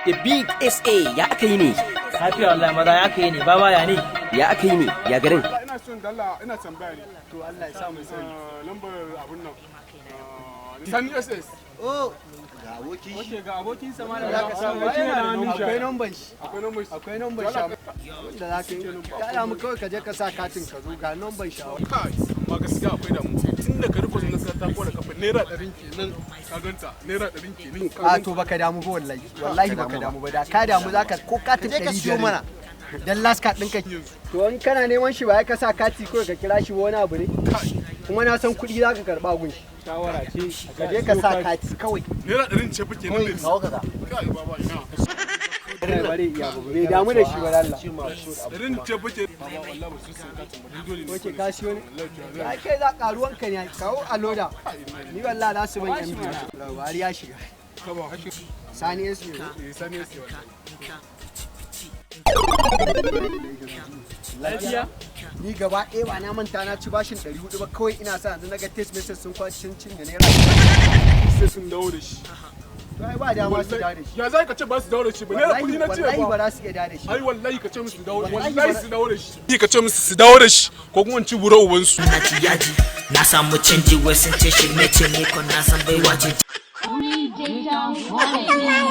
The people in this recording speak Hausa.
The Big SA, ya aka yi ne? Lafiya wallahi maza, ya kai ne baba, ya ne? Ya aka yi ne? Ya garin? Ina son dalla, ina tambaya ne. To, Allah ya sa mu sani. Lambar abun nan. Sani SS. Oh, ga aboki. Okay, ga abokin sa ma. Za ka samu, akwai number shi. Akwai number shi. Akwai number shi wanda za ka yi. Ka damu, kawai ka je ka sa katin ka zo, ga number shi a wani. Kai, amma gaskiya akwai damu. Tun da ka riko na ta kora kafa ₦100 kenan, ka ganta, ₦100 kenan. A to, baka damu ba wallahi. Wallahi baka damu ba. Da ka damu zaka ko katin Je ka 500 siyo mana. Dan last card ɗinka. To, in kana neman shi ba ka sa kati kawai ka kira shi ba, wani abu ne. Kuma na san kuɗi za ka karɓa gun shi. Shawara ce. Ka je ka sa kati kawai. ₦100 ce fa kenan ne. Kawo kaza. Kai baba, ina. Bare iya ba. Bai damu da shi ba Allah. 100 ce fa kenan. Baba, wallahi ba su sai katin ba. Dole ne. Oke, ka siyo ne? Wallahi to ya Ya kai za karuwanka ne, kawo a loda. Ni wallahi za su ban yan biyu. Buhari ya shiga. Kaba. Sani ya siyo. Eh, Sani SS wallahi. Lafiya. Ni gaba ɗaya ba na manta na ci bashin 400 ba, kawai ina sa yanzu naga text message sun kwaci, sun cinye naira. Sai sun dawo da shi. To, ai ba dama su dawo da shi. Ya za ka ce ba su dawo da shi ba? Naira kuɗi na ce Wallahi ba ba. za su iya dawo da shi. Ai wallahi ka ce musu su dawo, Wallahi wallahi ba- su dawo da shi. Ka ce musu su dawo da shi ko kuma in ci bura ubansu. Na ci yaji, na samu canji, wai sun ce shirme ce, ni ko na san baiwa ce. Digital Wallet.